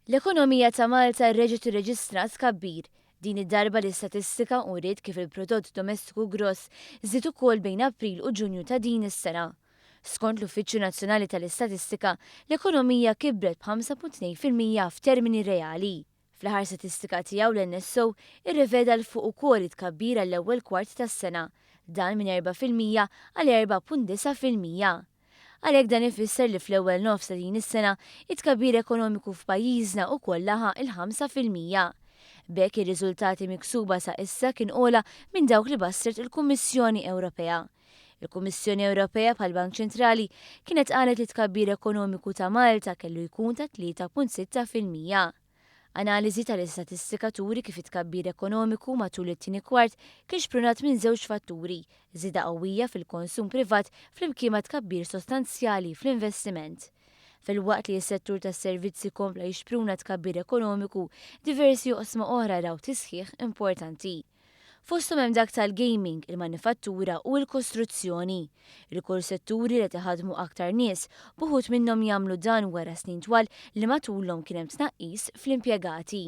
L-ekonomija ta' Malta reġgħet irreġistrat tkabbir. Din id-darba l-istatistika uriet kif il-prodott domestiku gross żdied ukoll bejn April u Ġunju ta' din is-sena. Skont l-Uffiċċju Nazzjonali tal-Istatistika, l-ekonomija kibret b'5.2% f'termini reali. Fl-aħħar statistika tiegħu l-NSO irreveda 'l fuq ukoll it-tkabbir għall-ewwel kwart tas-sena, dan minn 4% għal 4.9%. Għalhekk dan ifisser li fl-ewwel nofs ta' din is-sena, it-tkabbir ekonomiku f'pajjiżna ukoll laħaq il-5%. B'hekk ir-riżultati miksuba sa issa kien ogħla minn dawk li bassret il-Kummissjoni Ewropea. Il-Kummissjoni Ewropea bħall-Bank Ċentrali kienet qalet li t-tkabbir ekonomiku ta' Malta kellu jkun ta' 3.6%. Analiżi tal-istatistika turi kif it-tkabbir ekonomiku matul it-tieni kwart kien xprunat minn żewġ fatturi, żieda qawwija fil-konsum privat flimkien ma' tkabbir sostanzjali fl-investiment. Filwaqt li s-settur tas-servizzi kompla jixpruna t-tkabbir ekonomiku, diversi oqsma oħra raw tisħiħ importanti. Fosthom hemm dak tal-gaming, il-manifattura u l-kostruzzjoni. Ilkoll setturi li qed iħaddmu aktar nies, b'uħud minnhom jagħmlu dan wara snin twal li matulhom kien hemm tnaqqis fl-impjegati.